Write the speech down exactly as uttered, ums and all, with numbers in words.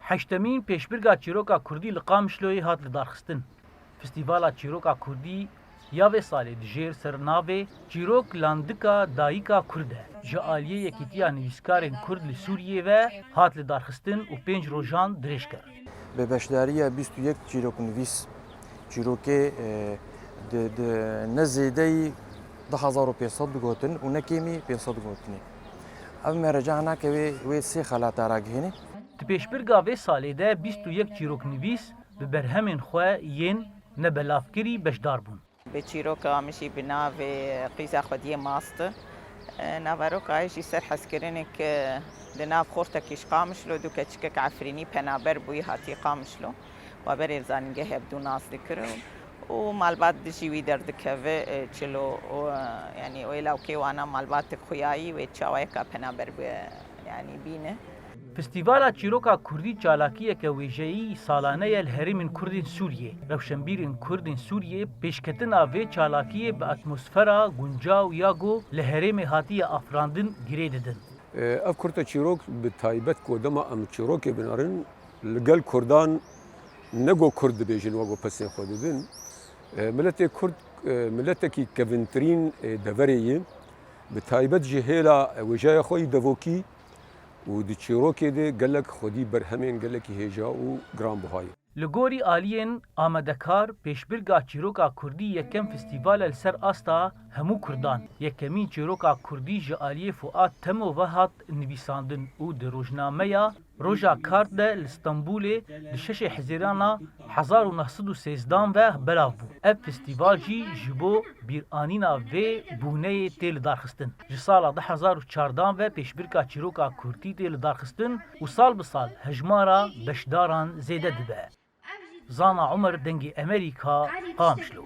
Heştemîn pêşbirga çîroka kurdî li Qamişloyê hat lidarxistin. Festîvala Çîroka Kurdî ya vê salê di jêr sernavê Çîrok Landika Dayika Kurd e, ji aliyê Yekîtiya Nivîskarên Kurd li Sûriyê ve hat lidarxistin û pênc rojan dirêj kir. Bi beşdariya bîst û yek çîroknivîs, çîrokê, e, di, di ne zêdeyî du hezar û pênc sed digotin û ne kêmî pênc sed digotinê. Ev mereca nake wê, wê sê xelata ragihînê. Di pêşbirga vê salê de bîst û yek çîroknivîs bi berhemên xwe yên nebelavkirî beşdar bûn. Bi çîroka min jî bi navê Qîza Xwediyê Mast. E, naveroka wê jî ser hezkirinek di nav xortekî ji Qamişlo, du keçikek Efrînî penaber bûyî hatî Qamişlo. We berê li zanîngehê hevdû nas dikir û, û malbat dijî wî derdikeve, e, çilo û, e, yanî wê lawkê wana malbatek xuyayî wê çawayeka penaber bûye, yanî bîne. Festîvala Çîroka Kurdî çalakiyeke wêjeyî salane ye li herêmên Kurdên Sûriyê. Rewşenbîrên Kurdên Sûriyê pêşketina vê çalakiyê bi atmosfera guncaw ya ku li herêmê hatiye afirandin girê didin. Ev kurte çîrok bi taybet ku dema em çîrokê binerin, li gel Kurdan ne ku Kurd dibêjin, wek ku pesên xwe didin. Miletê Kurd, miletekî kevintirîn deverê ye. Bi taybet ji hêla wêjeya xwe yî devokî û di çîrokê de gelek xwedî berhemên gelekî hêja û giranbuha ye. Li gorî aliyên amadekar, pêşbirga çîroka kurdî yekem festîval e li ser asta hemû kurdan. Yekemîn çîroka kurdî ji aliyê Fuat Temo ve hat nivîsandin û di rojnameya Roja Kar de li Stenbolê di şeşê Hezîrana hezar û neh sed û sêzdan ve belav bû. Ev festîval jî ji bo bîranîna vê bûneyê tê lidarxistin. Ji sala du hezar û çardan ve pêşbirka çîroka kurdî tê lidarxistin û sal bi sal hejmara beşdaran zêde dibe. Zana Umer, Dengê Emerîka, Qamişlo.